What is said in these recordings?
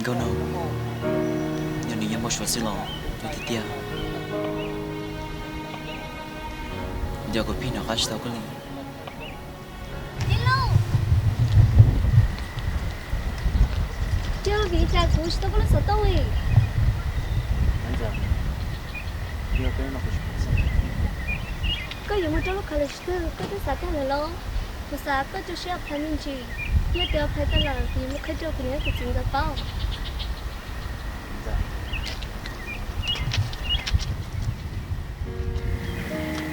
Nkauj Noog, yog nws nyob npau suav xwb los ua tiag tiag, yog kuv pheej hnov qab tsis tau koj li. Tij Looj, yog vim li cas kuv tsis tau koj lub xov tooj li? Koj yuav mus rau lub college twg koj twb xav tag lawm los? Kuv xav koj rau siab apply me ntsis, yog tias apply tau lawm kuv yuav mus qhia rau kuv niam thiab kuv txiv nkawd paub.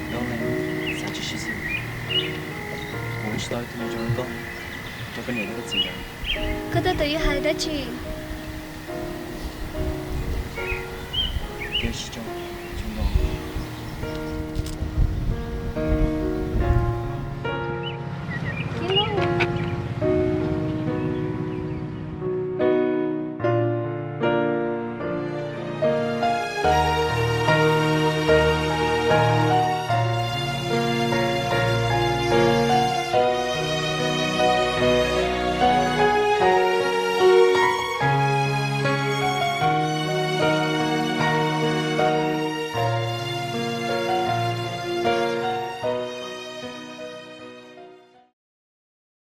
Nkauj Noog, xav tsis sib xwb, kuv tsis tau ib tug zoo li koj rau koj niam thiab koj txiv nkawd. Koj tab tom yuav hais dab tsi? Koj tsis tso